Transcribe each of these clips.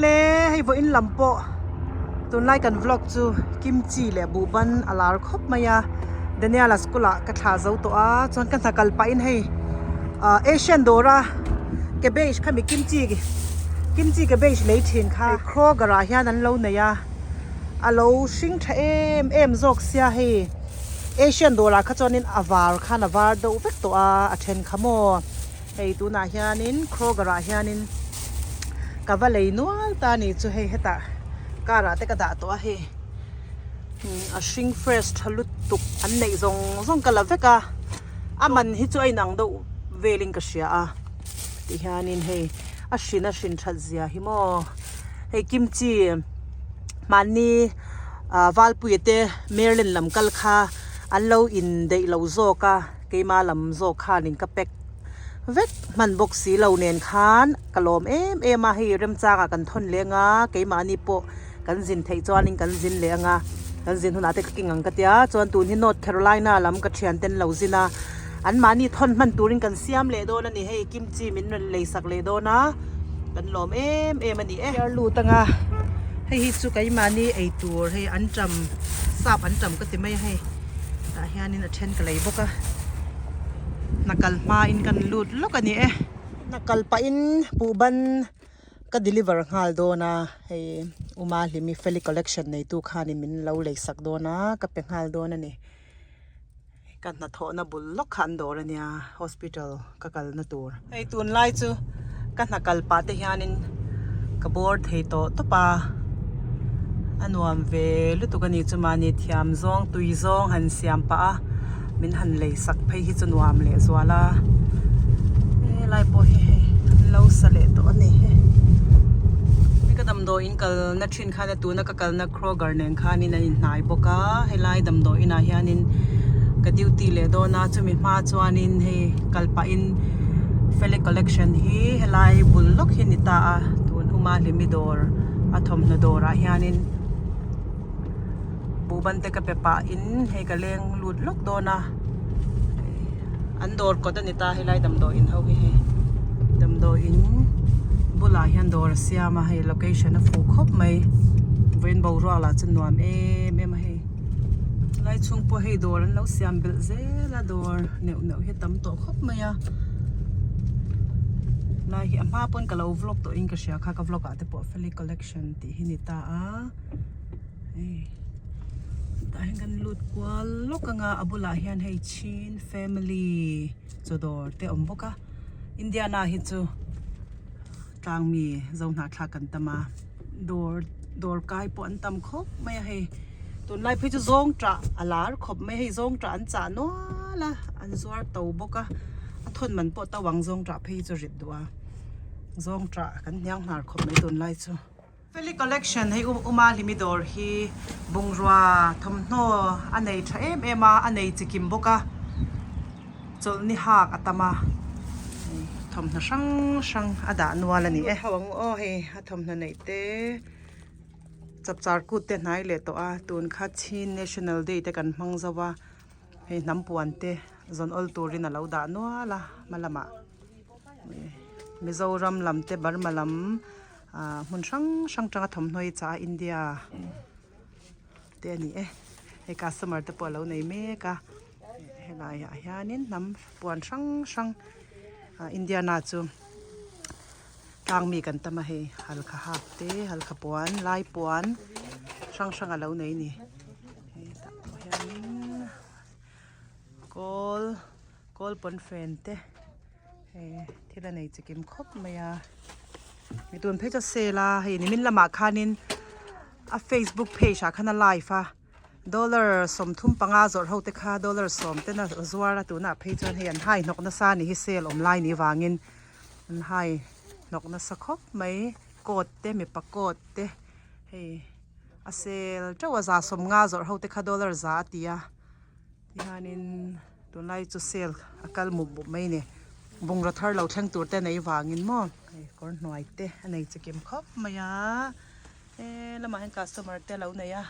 Awle hei vawiin lam pawh tunlai kan vlog chu kimchi leh buhban a lar khawp mai a Daniel-a school ah ka thlah zo tawh a chuan ka hna kal pahin hei ah Asian dawr a cabbage khami kimchi kimchi cabbage lei thin kha Kroger ah hian an lo nei a a lo hring tha em em zawk sia hei Asian dawr ah kha chuanin a var khan a var deuh vek tawh a a then kha maw. Hei tunah hianin Kroger ah hianin ka va lei nual ta a ni chu hei hetah car ah te ka dah tawh a hei a hring fresh tha lutuk an neih zawng zawng ka la vek a a man hi chu a inang deuh velin ka hria a ti hianin hei a hrin a hrin that zia hi maw hei kimchi mahni ah valpuia te Maryland lam kal kha an lo indaih lo zawk a. Keima lam zawk khanin ka pack vek hman bawk si lo nen khan ka lawm em em a, hei remchangah kan thawn leh anga keimahni pawh kan zin theih chuanin kan zin leh anga kan zin hunah te ka keng ang ka tia chuan tun hi North Carolina lam ka thian ten lo zin a anmahni thawn hman turin kan siam leh dawn a ni hei kimchi min rawn lei sak leh dawn a kan lawm em em a ni e. Chhiar lut anga hei hi chu keimahni ei tur hei anṭam sap anṭam ka ti mai a hei. Tah hianin a then ka lei bawk a, hna kal hmain kan lut lawk a ni e. Hna kal pahin puhban ka deliver nghal dawn a, hei Uma Hlimi Feli Collection neitu khanin min lo lei sak dawn a, ka pe nghal dawn a ni. Ka hnathawhna bul lawk kha an dawr a nia, hospital ka kalna tur. Hei tunlai chu ka hna kal pah te hianin ka bawr thei tawh tawp a, a nuam ve lutuk a ni chu mahni thiam zawng tui zawng han siam pah a min han lei sak phei hi chu nuam leh zual a, helai pawh hi hei an lo sa leh tawh a ni he. Hei ka damdawiin kalna thin khan a tuna ka kalna Kroger nen khanin an inhnai bawk a, helai damdawiin ah hianin ka duty leh dawn a chumi hma chuanin hei kal pahin Feli collection hi helai bul lawk hi a ni ta a tun huma hlimi dawr a thawmhnaw dawr ah hianin buhban te ka pe pahin hei ka leng lut lawk dawn a an dawr kawt a ni ta helai damdawiin ho hi hei damdawiin bulah hian dawr a siam a hei location a fuh khawp mai vawiin boruak lah chu nuam em em a hei lai chhung pawh hei dawr an lo siam belh zel a dawr neuh neuh hi a tam tawh khawp mai a lai hi a hma pawn ka lo vlog tawh in ka hria kha ka vlog ah te pawh feli collection tih hi a ni ta a. Hei tah hian kan lut kual lawk anga a bulah hian hei chin family chaw dawr te a awm bawk a Indiana hi chu tlang mi zo hnahthlak kan tam a dawr dawr kai pawh an tam khawp mai a hei tunlai phei chu zawng tah a lar khawp mai a hei zawng tah an chah nual a an zuar to bawk a a thawn man pawh to ang zawng tah phei chu rit duh a zawng tah kan hniang hnar khawp mai tunlai chu. Feli collection hei Uma Hlimi dawr hi bungrua thawmhnaw a nei tha em em a, a nei chikim bawk a, chawlhni hak a tam a, thawmhnaw hrang hrang a dah nual a ni e. Ho ang aw hei a thawmhnaw neih te chapchar kut te hnai leh tawh a, tun kha Chin National Day te kan hmang zo a, hei hnam puan te zawn awl turin a lo dah nual a hma lamah Mizoram lam te Burma lam. Ah hmun hrang hrang tanga thawmhnaw hi chah a India te a ni e hei customer te pawh a lo nei mek a helai ah hianin hnam puan hrang hrang ah Indiana chu tlang mi kan tam a hei halkha hak te halkha puan lai puan hrang hrang a lo nei a ni hei tah pawh hianin kawl kawl pawnfen te. Hei thil a nei chikim khawp mai a mi tun phei chu sale a hei nimin lamah khanin a facebook page ah khan a live a dollar 35 zawrh ho te kha dollar 10 ten a zuar a tunah phei chuan hei an hai hnawk nasa a ni hi sale awm lai ni vangin an hai hnawk nasa khawp mai coat te mipa coat te hei a sale teuh a 150 zawrh ho te kha dollar 100 a ti a. Tihianin tunlai chu sale a kal mup mup mai a ni bungraw thar lo thleng tur te nei vangin maw hei kawr hnuai te a nei chikim khawp mai a he lamah hian customer te a lo nei a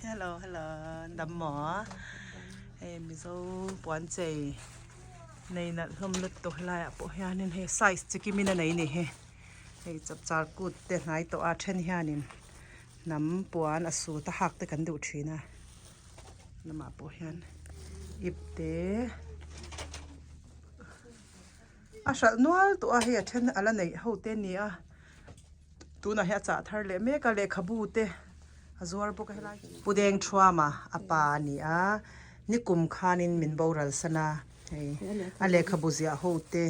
hello hello an dam maw hei mizo puan chei nei nalh hlawm lutuk helaiah pawh hianin hei size chikimin a nei a ni hi. Hei chapchar kut te hnai tawh a then hianin hnam puan a sut a hak te kan duh thin a lamah pawh hian ip te a hralh nual tawh a hei a then a la neih ho te a ni a tunah hian a chah thar leh mek a lehkhabu te a zuar bawk a helai Pu Deng Thuama a pa a ni a nikum khanin min boral san a. Hei a lehkhabu ziah ho te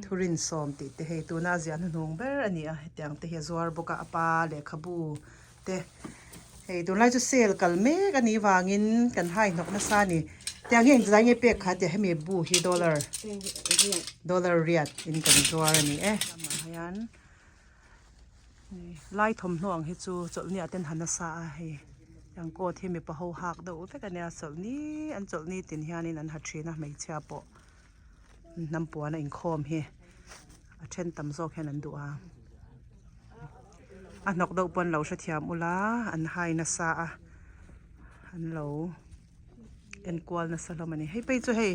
thurin sawm tih te hei tuna a ziah hnuhnung ber a ni a hetiang te hi a zuar bawk a a pa lehkhabu te hei tunlai chu sale kal mek a nih vangin kan hai hnawk nasa a ni tiang hi engzai nge pek kha tia hemi bu hi dollar dollar riat in kan zuar a ni e lamah hian Lai thawmhnaw ang hi chu chawlhni ah ten han nasa a hei ang coat hi mipa ho hak deuh vek a nia chawlhni an chawlhni tin hianin an ha thin a hmeichhia pawh hnam puan a inkhawm hi a then tam zawk hian an duh a a hnawk deuh pawn lo hrethiam ula an hai nasa a an lo enkual nasa hlawm a ni hei phei chu hei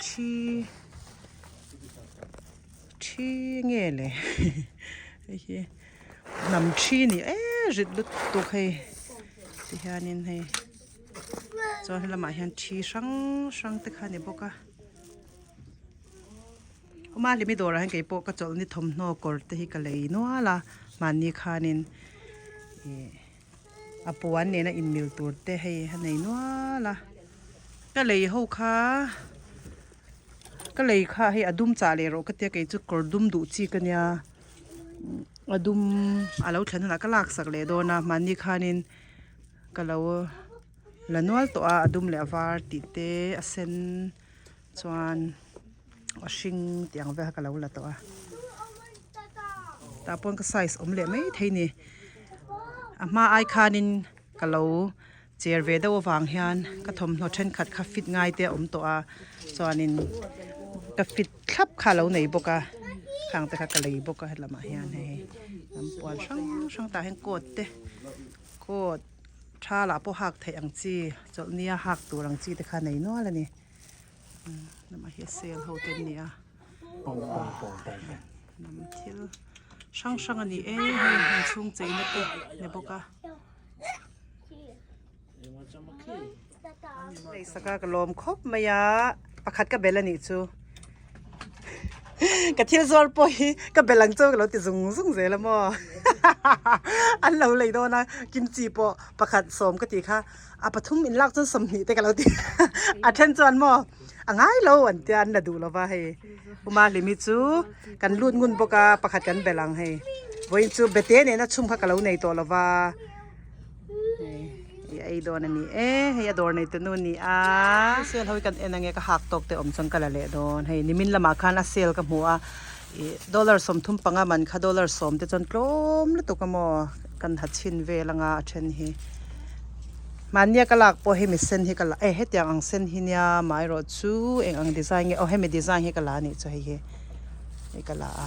thi. Thi nge le hei hi hnam thi ni e rit lutuk hei ti hianin hei chuan helamah hian thi hrang hrang te kha a ni bawk a awma hlimi dawrah hian keipawh ka chawlhni thawmhnaw kawr te hi ka lei nual a mahni khanin ih a puan nena inmil tur te hei a nei nual a ka lei ho kha. Ka lei kha hei a dum chah leh rawh ka tia kei chu kawr dum duh chi ka nia a dum a lo thlen hunah ka lak sak leh dawn a mahni khanin ka lo la nual tawh a a dum leh a var tih te a sen chuan a hring tih ang vel kha ka lo la tawh a tah pawn ka size awm leh maithei a ni a hma ai khanin ka lo. Cher ve deuh avang hian ka thawmhnaw thenkhat kha fit ngai te a awm tawh a chuanin ka fit thlap kha a lo nei bawk a khang te kha ka lei bawk a helamah hian hei lam puan hrang hrang tah hian coat te coat tha lah pawh hak theih ang chi chawlhni a hak tur ang chi te kha a nei nual a ni lamah hian sale ho te an ni a hnam thil hrang hrang a ni e hei inchhung cheina te ni bawk a. Hei saka ka lawm khawp mai a pakhat ka bel a nih chu ka thil zuar pawh hi ka bel ang chu ka lo ti zung zung zel a maw an lo lei dawn a kimchi pawh pakhat sawm ka tih kha a pathum in lak chuan 20 te ka lo ti a then chuan maw a ngai lo an tia an la duh lova hei Uma Hlimi chu kan lut ngun bawk a pakhat kan bel ang hei vawiin chu bete nena chhum kha ka lo nei tawh lova hei i ei dawn a ni e hei a dawr nei tunu a ni a sale ho hi kan en ange ka hak tawk te awm chuan ka la leh dawn hei nimin lamah khan a sale ka hmu a ih dollar 35 man kha dollar 10 te chuan tlawm lutuk a maw kan ha chhin vel anga a then hi. Mahnia ka lak pawh hemi sen hi ka la e hetiang ang sen hi nia amaherawh chu eng ang design nge aw hemi design hi ka la anih chu hei hi hei ka la a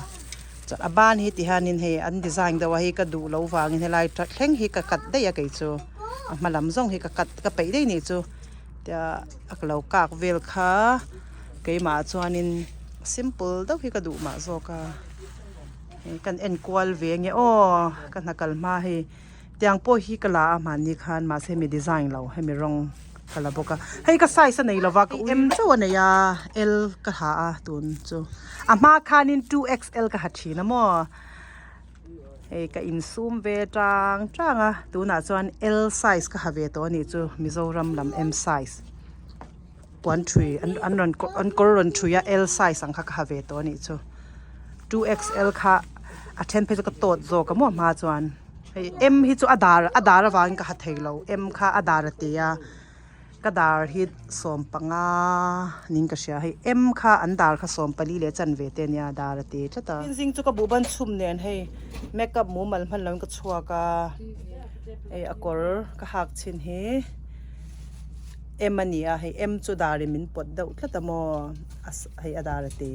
chuan a ban hi ti hianin hei an design deuh a hei ka duh loh vangin helai thleng hi ka cut daih a kei chu a hma lam zawng hi ka cut ka peih daih anih chu tia a lo kak vel kha keimah chuanin simple deuh hi ka duh mah zawk a hei kan en kual ve nge aw ka hna kal hma hei. Tiang pawh hi ka la a hmanni khan mahse hemi design lo hemi rawng ka la bawk a hei ka size a nei lova ka M chauh a nei a L ka ha a tun chu a hma khanin 2XL ka ha thin a maw hei ka insum ve tang tang a tunah chuan L size ka ha ve tawh a nih chu Mizoram lam M size puan thui an an rawn an kawr rawn thui a L size ang kha ka ha ve tawh a nih chu 2XL kha a then phei chu ka tawt zawk a maw hma chuan. Hei M hi chu a dar a dar avangin ka ha thei lo M kha a dar a ti a ka dar hi 15 niin ka hria hei M kha an dar kha 14 leh chanve te ania dar a ti tlat a. Zing chu ka buh ban chhum nen hei makeup mumal hman loin ka chhuak a hei a kawr ka hak chhin hi M a ni a hei M chu darin min pawt deuh tlat a maw hei a dar a ti.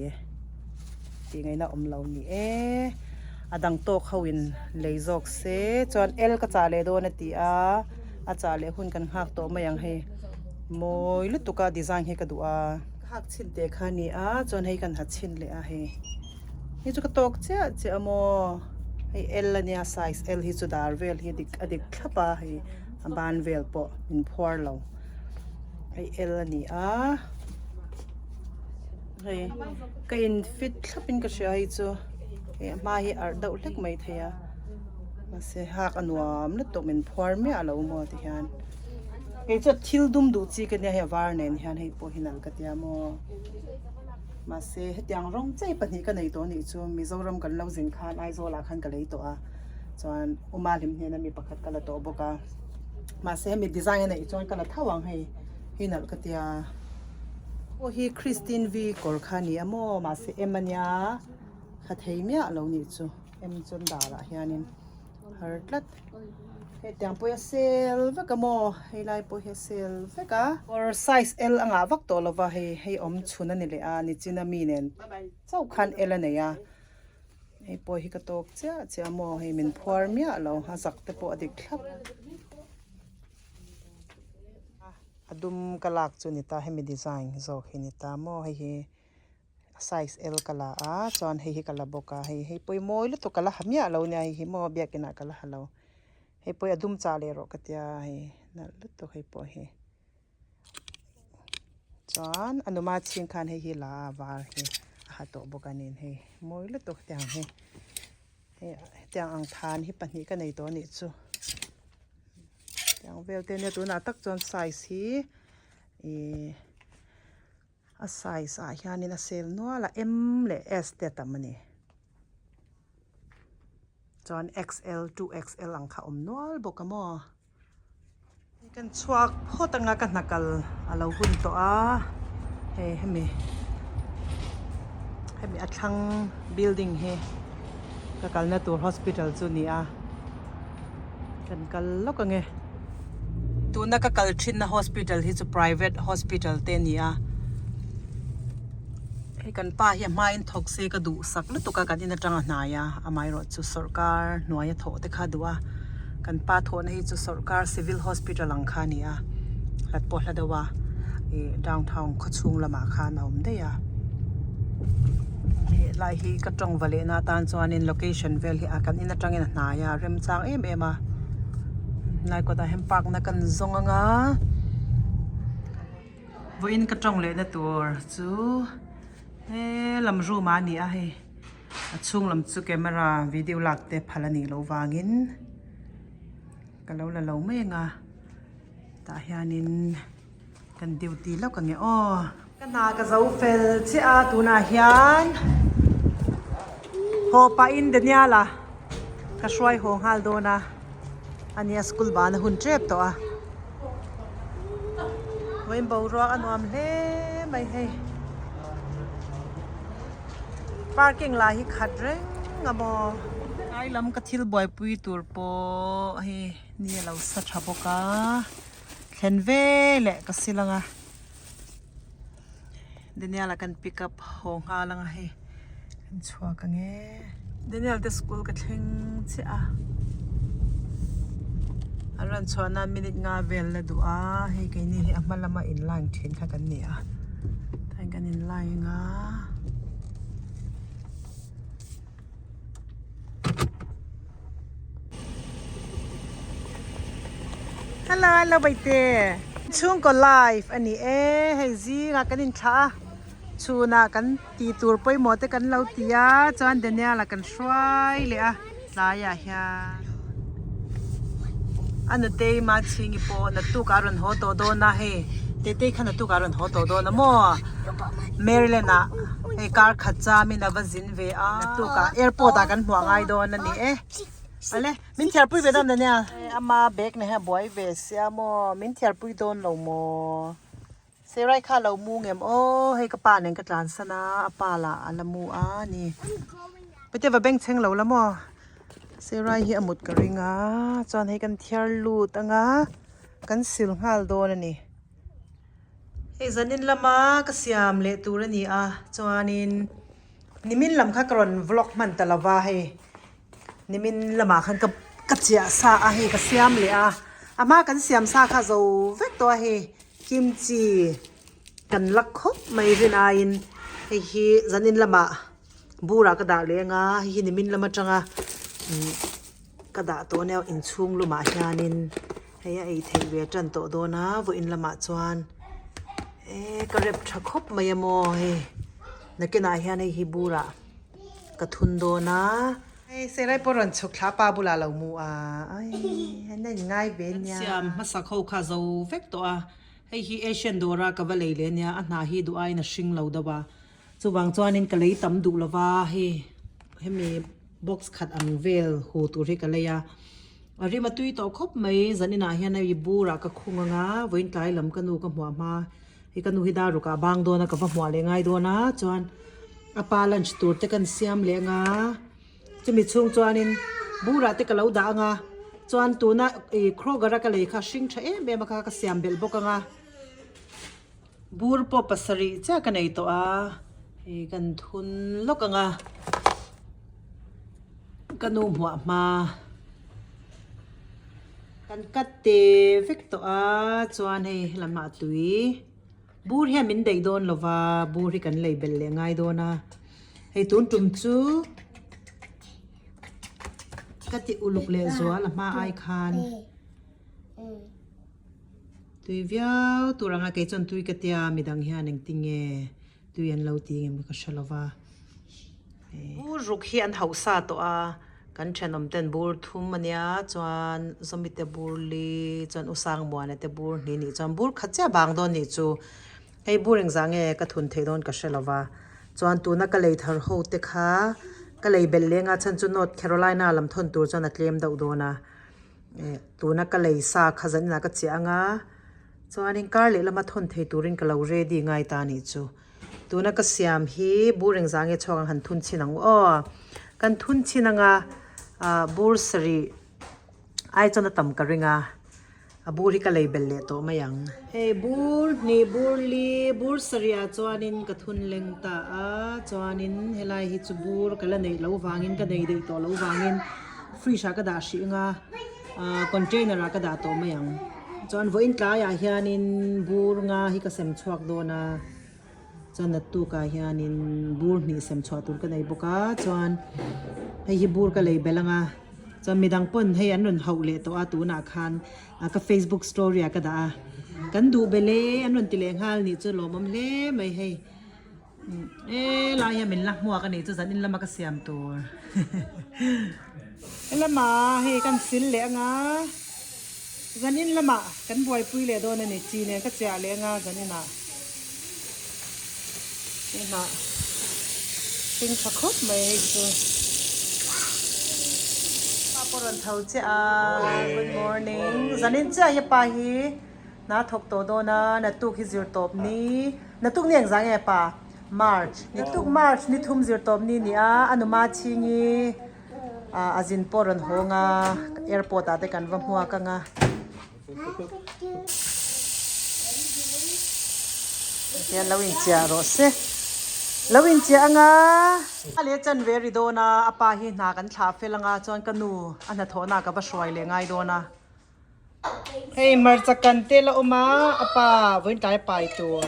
Tih ngaihna awm lo ni e. A dang tawk ho in lei zawk se chuan L ka chah leh dawn a ti a, a chah leh hun kan nghak tawh mai ang hei. Mawi lutuk a design hi ka duh a. Ka hak chhin teh kha a ni a chuan hei kan ha chhin leh a hei. Hei chu ka tawk chiah chiah a maw hei L ania size L hi chu dar vel hi a dik thlap a hei a ban vel pawh min phuar lo hei L a ni a hei ka in fit thlap in ka hria hei chu hei a hma hi a arh deuh hlek mai thei a mahse hak a nuam lutuk min phuar miah lo maw ti hian kei chuan thil dum duh chi ka nia hei a var nen hian hei pawh hi nalh ka tia maw. Mahse, hetiang rawng chei pahnih ka nei tawh anih chu Mizoram kan lo zin khan Aizawlah khan ka lei tawh a, chuan Uma hlim hnena mi pakhat ka la tawh bawk a. Mahse, hemi design a neih chuan ka la tho ang hei, hi nalh ka tia. Aw hi Christine V kawr kha a ni a maw? Mahse, em a nia, kha thei miah lo nih chu, em chuan darah hianin har tlat. Hetiang pawh hi a sel vek a maw hei lai pawh hi a sel vek a. Kawr size L a ngah vak tawh lova hei hei awm chhun a ni leh a nichina mi nen chauh khan L a nei a hei pawh hi ka tawk chiah chiah a maw hei min phuar miah lo a zak te pawh a dik thlap a dum ka lak chu a ni ta hemi design zawk hi a ni ta maw hei hi. Size L ka la a chuan hei hi ka la bawk a hei hei pawh hi mawi lutuk ka la ha miah lo nia hei hi maw biakin ah ka la ha lo hei pawh hi a dum chah leh rawh ka tia hei nalh lutuk hei pawh hi chuan a numa chhing khan hei hi la a var hi a ha tawh bawk a nin hei mawi lutuk hetiang hi hei hetiang ang than hi pahnih ka nei tawh a nih chu hetiang vel te nia tunah tak chuan size hi ihh. A size ah hianin a sel nual a M leh S te a tam a ni. Chuan XL 2XL ang kha a awm nual bawk a maw. Kan chhuak phawt anga ka hna kal a lo hun tawh a hei hemi hemi a thlang building hi ka kalna tur hospital chu a ni a kan kal lawk ange. Tuna ka kal thinna hospital hi chu private hospital te a ni a hei kan pa hi a hmain thawk se ka duh sak lutuk a kan in atanga hnai a amaherawhchu sawrkar hnuaia thawh te kha a duh a kan pa thawhna hi chu sawrkar civil hospital ang kha a ni a hlat pawh hla deuh a ih downtown khawchhung lamah khan a awm daih a hetlai hi ka tawng va lehna atan chuanin location vel hi a kan in atangin a hnai a remchang em em a. Hnai kawtah hian park na kan zawng anga vawiin ka tawng lehna tur chu he lam room ah a ni a hei a chhung lam chu camera video lak te phal a nih loh vangin ka lo la lo mai anga tah hianin kan duty lawk ang e aw. Ka hna ka zo fel chiah a tunah hian haw pahin Daniel-a ka hruai haw nghal dawn a ania school ban a hun tep tawh a vawiin boruak a nuam hle mai hei parking lah hi khat reng a maw. Tlai lam ka thil buaipui tur pawh hei ni a lo sa tha bawk a thlen ve leh ka sil ang a. Daniel a kan pick up haw nghal anga hei kan chhuak ang e Daniel te school ka thleng chiah a an rawn chhuah nan minute nga vel la duh a hei keini hi a hma lama in line thin kha kan ni a tah kan in line anga. Hello hello baite chhungkaw life a ni e hei zingah kan inthlah a chhunah kan tih tur pawimawh te kan lo ti a chuan Daniel-a kan hruai leh a tlaiah hian a nutei Machhingi pawh naktukah a rawn haw tawh dawn a hei Tetei kha naktukah a rawn haw tawh dawn a maw Maryland ah hei kar khat chamin a va zin ve a naktukah airport ah kan hmuh a ngai dawn a ni e ale min thiarpui ve dawn ania ama bag na hian a buai ve sia maw min thiarpui dawn lo maw Serai kha a lo mu ngem aw hei ka pa nen ka tlan san a a pa lah a la mu a ni heti va beng chheng lo la maw Serai hi a mut ka ring a chuan hei kan thiar lut anga kan sil nghal dawn a ni hei zanin lama ka siam leh tur a ni a chuanin nimin lam kha ka rawn vlog hman ta lo va hei. Nimin lamah khan ka ka chiah sa a hei ka siam leh a a hma kan siam sa kha zo vek tawh a hei kimchi kan la khawp mai rin aiin hei hi zanin lamah. Burah ka dah leh anga hei hi nimin lam atanga umm ka dah tawh ania inchhung lumah hianin hei a ei theih ve tan tawh dawn a vawiin lamah chuan eee ka rep tha khawp mai a maw hei nakinah hian hei hi burah ka thun dawn a. Hei Serai pawh rawn chhuk thla pa bulah lo mu a ai an in ngai ve nia. Siam hmasak ho kha zo vek tawh a hei hi Asian dawra ka va lei leh ania a hna hi duh aiin a hring lo deuh a. Chuvang chuanin ka lei tam duh lova hei hemi box khat ang vel hu tur hi ka lei a, a rim a tui tawh khawp mai zaninah hian hei burah ka khung anga vawiin tlai lam ka nu ka hmuah hma hei ka nu hi dar rukah a bang dawn a ka va hmuah leh ngai dawn a chuan a pa lunch tur te kan siam leh anga chumi chhung chuanin burah te ka lo dah anga chuan tuna ih Kroger a ka lei kha hring tha em em a kha ka siam belh bawk anga. Bur pawh pasarih chiah ka nei tawh a, hei kan thun lawk ang a, ka nu hmuah hma kan cut te vek tawh a chuan hei helamah tui bur hian min daih dawn lo va bur hi kan lei belh leh ngai dawn a, hei tun tum chu ka ti uluk leh zual a hma ai khan. Tui viau tur anga kei chuan tui ka tia midang hian engtin nge tui an lo ti ngem ka hre lova. Bur ruk hi an hauh sa tawh a, kan thenawm ten bur thum ania chuan Zawmi te bur li chuan U Sangmuana te bur hnih nih chuan bur khat chiah bang dawn nih chu hei bur engzah nge ka thun theih dawn ka hre lova chuan tuna ka lei thar ho te kha ka lei belh leng a chhan chu North Carolina lam thawn tur chuan a tlem deuh dawn a. Eh tuna ka lei sa kha zan inah ka chiah anga chuanin kar leh lama thawn thei turin ka lo ready ngai ta anih chu tuna ka siam hi bur engzah nge chhuak ang han thun chhin ang aw kan thun chhin anga ah bur sarih ai chuan a tam ka ring a a bur hi ka lei belh leh tawh mai ang. Hei bur hnih bur li bur sarih ah chuanin ka thun leng ta a chuanin helai hi chu bur ka la neih loh vangin ka nei daih tawh loh vangin. Fridge ah ka dah hrih anga ah container ah ka dah tawh mai ang chuan vawiin tlaiah hianin bur nga hi ka sem chhuak dawn a chuan naktuk ah hianin bur hnih sem chhuah tur ka nei bawk a chuan hei hi bur ka lei belh anga chuan midang pawn hei an rawn hauh leh tawh a tunah khan ah ka facebook story ah ka dah a kan duh belh e an rawn ti leh nghal nih chu lawmawm hle mai hei. E lai hian min la hmuak a nih chu zan in lama ka siam tur helama hei kan sil leh anga zan in lamah kan buaipui leh dawn a ni chi nen ka chiah leh anga zan inah inah hring tha khawp mai hei chu pa pawh rawn tho chiah a good morning zan in chiah hi pa hi. Hna thawk tawh dawn a, naktuk hi zir tawp ni, naktuk ni engzah nge pa? March, naktuk March ni thum zir tawp ni ni a, a numa chhingi a zin pawh rawn hawng a, airport ah te kan va hmuak ang a. Tihian lo inchiah rawh se, lo inchiah ang a. A leh chan ve ri dawn a, a pa hi hna kan thlah fel ang a, chuan ka nu a hnathawhna ka va hruai leh ngai dawn a. Hei hmarcha kan te la awm a a pa vawiin tlai pai tur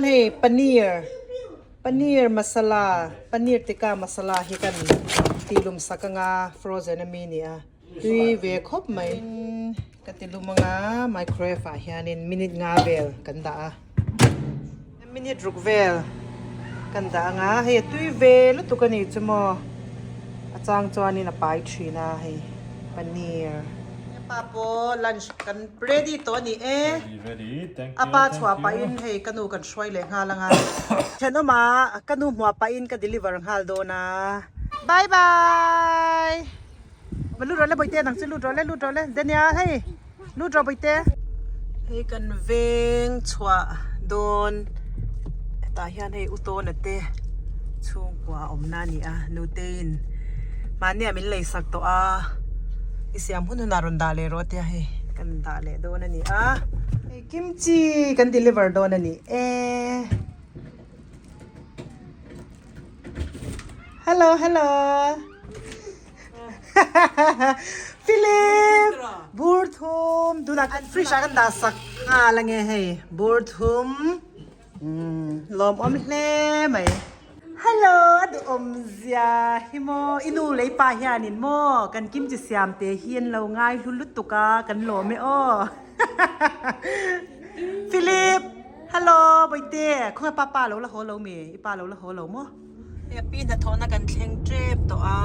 hei paneer paneer masala paneer tikka masala hi kan tih lum sak anga frozen ami nia tui ve khawp mai ka ti lum anga microwave ah hianin minute nga vel kan dah a minute ruk vel kan dah anga hei a tui ve lutuk a nih chu maw a chang chuanin a pai thin a hei paneer pa pawh lunch kan ready tawh a ni e a pa chhuah pahin hei ka nu kan hruai leh nghal anga thenawm ah ka nu hmuah pahin ka deliver nghal dawn a bye bye va lut rawh le bawihte nang chu lut rawh le lut rawh le Daniel hei lut rawh bawihte hei kan veng chhuah dawn hetah hian hei u tawna te chhungkua a awmna a ni a nuteiin mahnia min lei sak tawh a i siam hun hunah rawn dah leh rawh a tia hei kan dah leh dawn a ni a hei kimchi kan deliver dawn a ni e. Hello hello Philip bur thum tunah kan fridge ah kan dah sak nghal ange hei bur thum lawmawm hle mai. Hello a duhawm zia hi maw i nu lei pa hianin maw kan kimchi siam te hi an lo ngai hlu lutuk a kan lawm e aw Philip hello bawihte khawnge papa lo la haw lo mi i pa lo la haw lo maw. Hei a pi hnathawhna kan thleng tep tawh a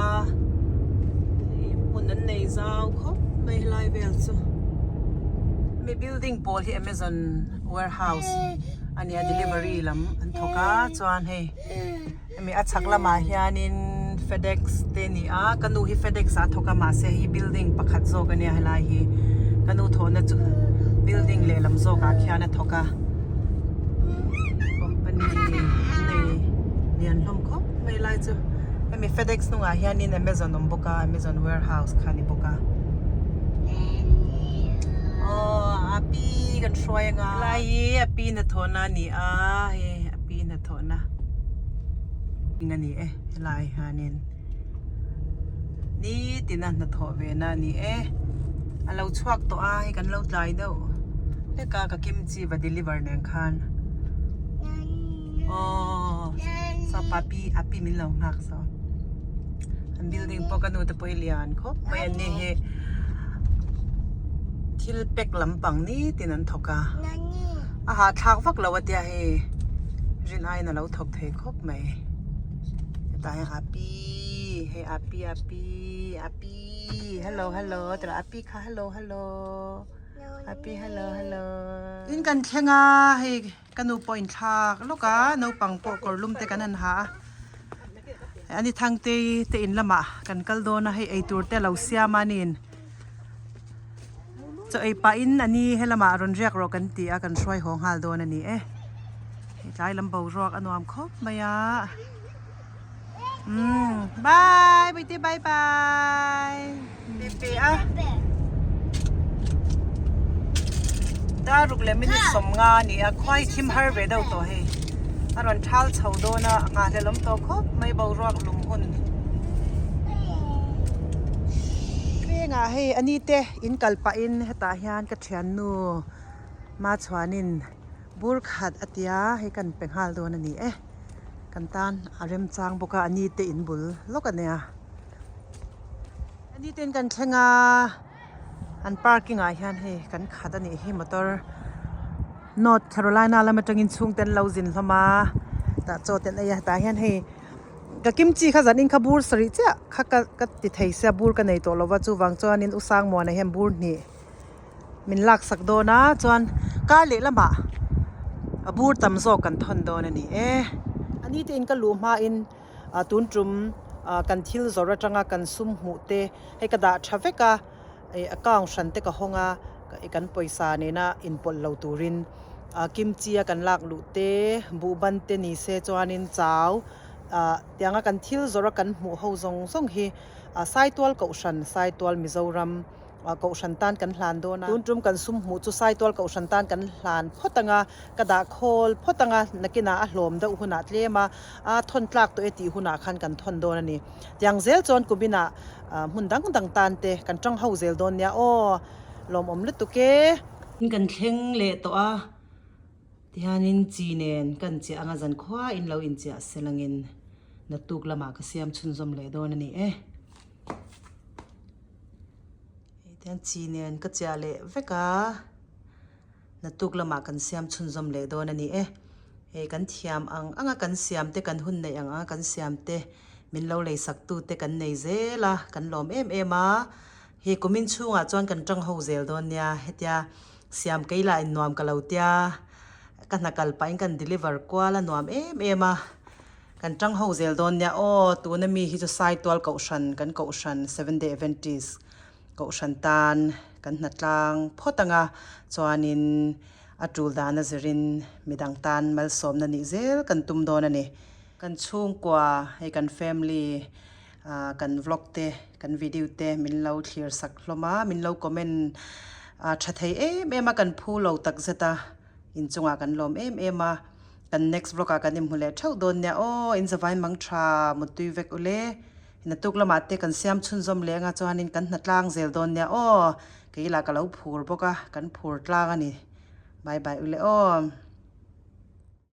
hei hmun an nei zau khawp mai helai vel chu hemi building pawl hi Amazon warehouse a nia delivery lam an thawk a chuan hei hemi a chhak lamah hianin fedex te a ni a ka nu hi fedex ah a thawk a mahse hei building pakhat zawk a nia helai hi ka nu thawhna chu building lehlam zawk ah khian a thawk a. Company an nei lian hlawm khawp mai lai chu hemi fedex hnungah hianin amazon awm bawk a amazon warehouse kha a ni bawk a aw a pi kan hruai anga helai hi a pi hnathawhna a ni a hei a pi hnathawhna a ni e helai hianin nitin a hnathawh ve na a ni e a lo chhuak tawh a hei kan lo tlai deuh hlek a ka kimchi va deliver nen khan aww saw papi a pi min lo nghak saw an building pawh ka nu te pawh hi lian khawp mai an ni hi thil pack lampang nitin an thawk a a hahthlak vak lo a tia hei rin aiin a lo thawk thei khawp mai. Hetah hian api hei api api api hello hello tah api kha hello hello api hello hello in kan thleng a hei ka nu pawh inthlak lawk a naupang pawh kawr lum te kan han ha a ani thangte te in lamah kan kal dawn a hei eitur te a lo siam a aniin chaw ei pahin ani helamah rawn riak rawh kan ti a kan hruai haw nghal dawn a ni e. Tlai lam boruak a nuam khawp mai a umm bye Puite bye bye pe pe a dar ruk leh minute sawmnga a ni a khuai thim har ve deuh tawh hei a rawn thal chho dawn a nghahhlelh awm tawh khawp mai boruak lum hun vengah hei ani te in kal pahin hetah hian ka thiannu Machuanin. Bur khat a tia hei kan pe nghal dawn a ni e kan tan a remchang bawk a a ni te in bul lawk a nia a ni ten kan thleng a an parking ah hian hei kan khat a nih hi motor North Carolina lam atangin chhungte an lo zin hlawm a tah chaw te an ei a tah hian hei ka kimchi kha zan in kha bur sarih chiah kha ka ka ti thei sia bur ka nei tawh lo va chuvang chuanin u Sangmuana hian bur hnih. Min laksak dawn a chuan kar leh lamah a bur tam zawk kan thawn dawn a ni e. A ni te in ka luh hmain ah tun tum ah kan thil zawrh atanga kan sum hmuh te hei ka dah tha vek a ih account hran te ka hawng a kan pawisa nena inpawlh lo turin ah kimchi a kan lak luh te buhban te ni se chuanin chau ah tianga kan thil zawrh a kan hmuh ho zawng zawng hi ah Saitual Kohhran Saitual Mizoram. Kohhran tan kan hlan dawn a. Tun tum kan sum hmuh chu Saitual Kohhran tan kan hlan phawt ang a, ka dah khawl phawt ang a, nakinah a hlawm deuh hunah tlem a, a thawn tlak tawh e tih hunah khan kan thawn dawn a ni. Tiang zel chuan kuminah hmun dang dang tan te kan tang ho zel dawn nia aw, lawmawm lutuk e. In kan thleng leh tawh a, tihianin chi nen kan chiah ang a, zankhua in lo inchiah selangin naktuk lamah ka siam chhunzawm leh dawn a ni e. Hei hian chi nen ka chiah leh vek a naktuk lamah kan siam chhunzawm leh dawn a ni e hei kan thiam ang ang a kan siam te kan hun neih ang ang a kan siam te min lo lei sak tu te kan nei zel a kan lawm em em a hei kumin chhungah chuan kan tang ho zel dawn nia hetia siam kei lah in nuam ka lo tia ka hna kal pahin kan deliver kual a nuam em em a. Kan tang ho zel dawn nia aw, tuna mi hi chu Saitual Kohhran, kan Kohhran Seventh Day Adventist Kohhran tan kan hnatlang phawt ang a, chuanin a tul dan a zirin midang tan malsawmna nih zel kan tum dawn a ni. Kan chhungkua hei kan family ah kan vlog te kan video te min lo thlir sak hlawm a, min lo comment tha thei em em a, kan phu lo takzet a. Inchungah kan lawm em em a, kan next vlog ah kan inhmu leh theuh dawn nia aw, in zavai mang tha mutui vek ule, naktuk lamah te kan siam chhunzawm leh anga chuanin kan hna tlang zel dawn nia aw, kei lah ka lo phur bawk a, kan phur tlang a ni, bye bye ule aw.